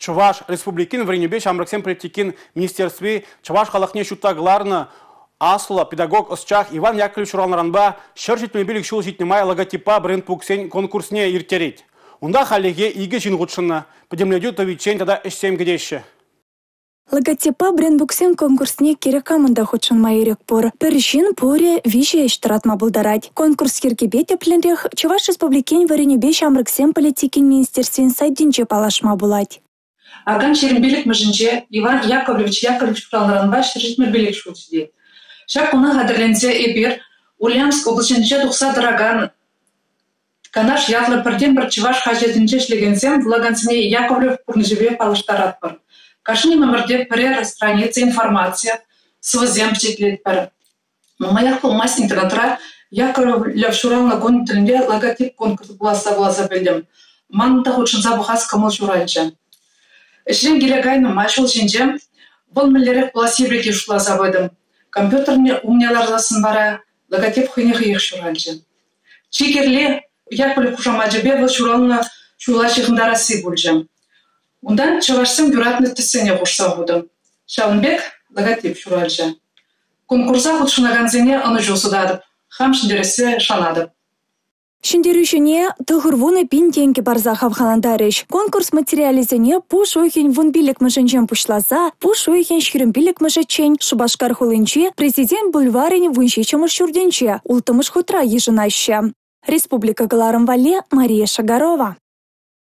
Чӑваш Республикин вӗренӳпе ҫамрӑксен политикин министерстви чӑваш халӑхне ҫутта кӑларнӑ аслӑ педагог-ӑсчах Иван Яковлев ҫуралнӑранпа 175 ҫул ҫитнӗ май логотиппа брендбуксен конкурсне ирттерет. Унта хальлӗхе 2 ҫын хутшӑннӑ. Пӗтӗмлетӳ тӑвиччен тата ӗҫсем кӗтеҫҫӗ. Логотиппа брендбуксен конкурсне кирек камӑн та хутшӑнма ирӗк пур. Пӗр ҫын пурӗ 3 ӗҫ тӑратма пултарать. Конкурс йӗркипе тӗплӗнрех Чӑваш Республикин вӗренӳпе ҫамрӑксен политикин министерствин сайтӗнче паллашма пулать. Акан 25-мӗшӗнче Иван Яковлевич Яковлев ҫуралнӑранпа 175 ҫул ҫитет. Ҫак куна хатӗрленсе эпир Ульяновск облаҫӗнче тухса тӑракан Канаш ятлӑ пӗртен-пӗр чӑваш хаҫатӗнче ӗҫлекенсем вулакансене Яковлев пурнӑҫӗпе паллаштаратпӑр. Кашни номерте пӗрер страница информаци, сӑвӑсем пичетлетпӗр. Нумаях пулмасть интернетра Яковлев ҫуралнӑ кун тӗлне логотип конкурсӗ пуласса вуласа пӗлтӗм. Манӑн та хутшӑнса пӑхас кӑмӑл ҫуралчӗ. Ӗҫрен киле кайнӑ май ҫул ҫинче вӑл мӗнлерех пуласси пирки шутласа пытӑм. Компьютерне умне ларсассӑн вара логотип хӑйне хӑех ҫуралчӗ. Чи кирли Яковлев хушамачӗпе вӑл ҫуралнӑ ҫула ҫыхӑнтарасси пулчӗ. Унтан чӑвашсем юратнӑ тӗссене хушса хутӑм. Ҫавӑн пек логотип ҫуралчӗ. Конкурса хутшӑнакансене ӑнӑҫу сунатӑп, хам ҫӗнтерессе шанатӑп. Ҫӗнтерӳҫӗне 90 пин тенкӗ парса хавхалантарӗҫ. Конкурс материалӗсене пуш уйӑхӗн 15-мӗшӗнчен пуҫласа пуш уйӑхӗн 25-мӗшӗччен Шупашкар хулинчи Президент бульварӗн 17-мӗш ҫуртӗнче 6-мӗш хутра йышӑнаҫҫӗ. Республика кӑларӑм валли Мария Шагарова.